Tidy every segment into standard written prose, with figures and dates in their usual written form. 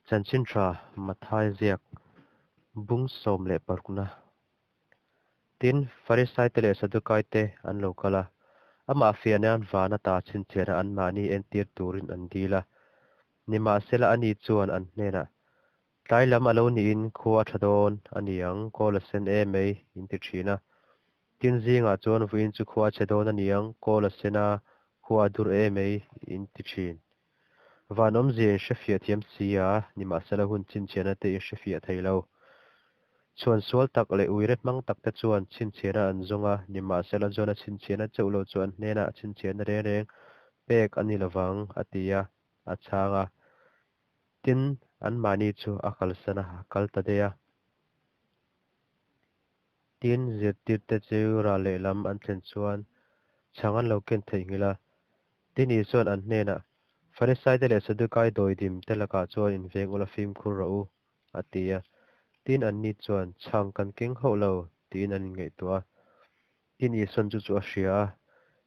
Chanchin Tha Mathai ziak bung 16 na. Tin, Farisaite leh Sadukaite an lo kal a, amah fiah nan van ata chhinchhiahna anmahni entir turin an dil a. Nimahsela ani chuan an hnenah, Tlai lam a lo niin khua a tha dawn a ni ang, kawl a sen e mai, in ti thin a. Tin, zingah chuan vawiin chu khua a chhe dawn a ni ang, kawl a sen a, khua a dur e mai, in ti thin. Van awmzia in hrefiah thiam si a, nimahsela hun chhinchhiahna te in hrefiah thei lo. Chhuan sual tak leh uire hmang tak te chuan chhinchhiahna an zawng a, nimahsela Jona chhinchhiahna chauh lo chu an hnenah chhinchhiahna reng reng pek a ni lovang, a ti a, a chhang a. Tin, anmahni chu a kalsan a, a kal ta daih a. Tin, zirtirte chu ral lehlam an thlen chuan chhang an lo ken theihnghilh a. Tin, Isua'n an hnenah, Farisaite leh Sadukai dawidim te lakah chuan inveng ula fimkhur rawh u, a ti a. Tin, anni chuan, Chhang kan keng hauh lo, tiin an inngaihtuah a. Tin, Isua'n chu chu a hria a,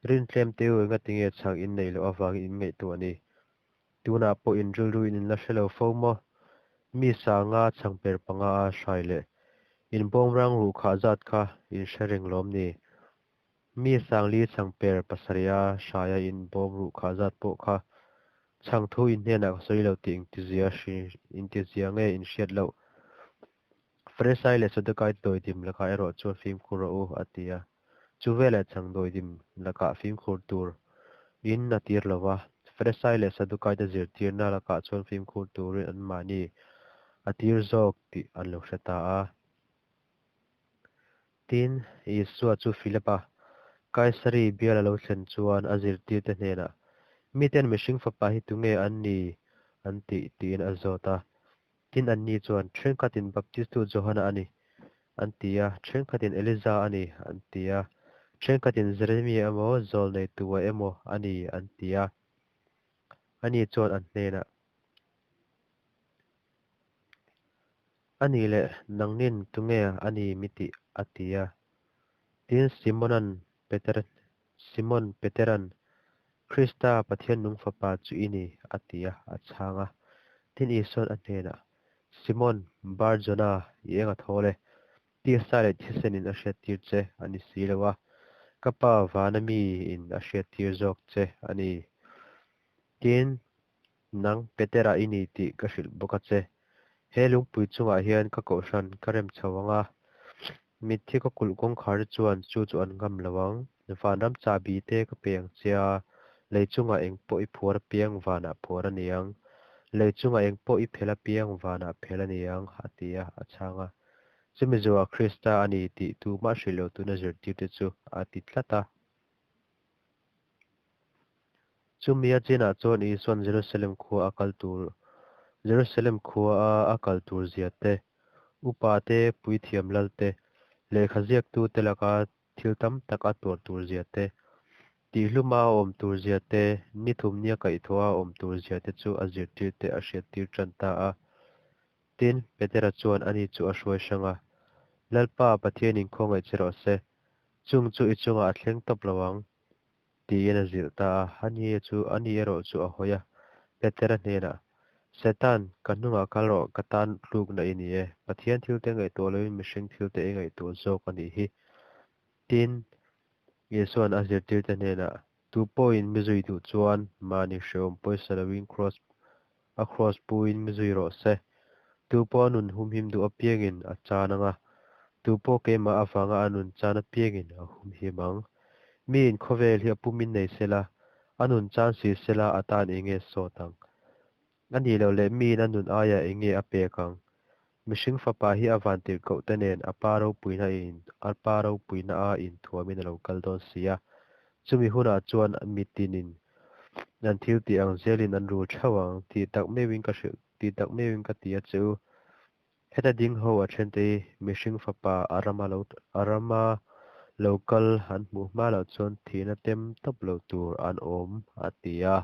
Rintlem te u, engatinge chhang in neih loh avangin in ngaihtuah ni? Tunah pawh in rilru in inla hre lo fo maw? Mi sanga chhangper panga a hrai leh in bawmrang ruh khah zat kha in hre reng lawm ni? Mi sangli chhangper pasarih a hraia in bawm ruh khah zat pawh kha chhang thu in hnenah ka sawi lo tih engtizia engtizia nge in hriat loh? Farisai leh Sadukai dawidim lakah erawh chuan fimkhur rawh u, a ti a. Chu veleh chhang dawidim lakah fimkhur tur in a tir lo va, Farisai leh Sadukai te zirtirna lakah chuan fimkhur turin anmahni a tir zawk tih an lo hre ta a. Tin, Isua chu Philipa, Kaisari bial a lo thlen chuan a zirtirte hnenah, Miten mihring fapa hi tunge an ni? an tih, tiin a zawt a. Tin, anni chuan, Thenkhatin Baptistu Johana a ni, an ti a, thenkhatin Eliza a ni, an ti a, thenkhatin Jeremia emaw, Zawlneitua emaw a ni, an ti a. Ani chuan an hnenah, A nih leh, nangnin tunge a ni mi tih? a ti a. Tin, Simona'n Peter Simon Petera'n, Krista, Pathian nung Fapa chu i ni, a ti a, a chhang a. Tin, Isua'n a hnenah, Simon, Bar Jona, i eng a thawl e? Tisa leh thisenin a hriattir che a ni si lo a, ka Pa vana miin a hriattir zawk che a ni. Tin, nang Petera i ni tih ka hrilh bawk a che. He lungpui chungah hian ka kohhran ka rem chho ang a, Mitthi ka kulh kawngkhar te chuan chu chu an ngam lo ang. Vanram chahbi te ka pe ang che a, lei chungah eng pawh i phuar apiang vanah phuar a ni ang. Lei chungah eng pawh i phel apiang vanah phel a ni ang, a ti a, a chhang a. Chumi zuah Krista a ni tih tumah hrilh lo tuna zirtirte chu a ti tlat a. Chumi a chinah chuan Isua'n Jerusalem khua a kal tur Jerusalem khua a a kal tur zia te, upa te, puithiam lal te, lehkha ziaktu te laka thil tam tak a tuar tur zia te, tihhluma a awm tur zia te, ni thumnia kaihthawha a awm tur zia te chu a zirtir te a hriattir tan ta a. Tin, Petera chuan ani chu a hruai hrang a, Lalpa, Pathianin khawngaih che rawh se, chung chu i chungah a thleng tawp lo ang, tiin a zilh ta a. Ani chu, ani erawh chu a hawi a, Petera hnenah, Satan, ka hnungah kal rawh, ka tan tlukna i ni e. Pathian thilte ngaihtuah loin mihring thilte i ngaihtuah zawk a nih hi. Tin, Isua'n a zirtirte hnenah, Tu pawhin mi zui duh chuan mahni hrehawm pawisa loin kraws a kraws puin mi zui rawh se. Tu pawh a nun humhim duh apiangin a chan ang a, tu pawh keimah avanga a nun chan apiangin a humhim ang. Miin khawvel hi a pumin nei sela, a nun chan si sela a tan eng nge sawt ang? A nih loh leh miin a nun aiah eng nge a pek ang? Mihring fapa hi a vantirhkoh te nen a pa ropuina in a pa ropuina a inthuamin a lo kal dawn si a. Chumi hunah chuan mitinin an thil tih ang zelin an rul theuh ang tih tak meuhin ka hrilh tih tak meuhin ka ti a che u. Heta ding ho a thente hi mihring fapa a rama lo a rama lo kal an hmuh hma loh chuan thihna tem tawp lo tur an awm a ti a.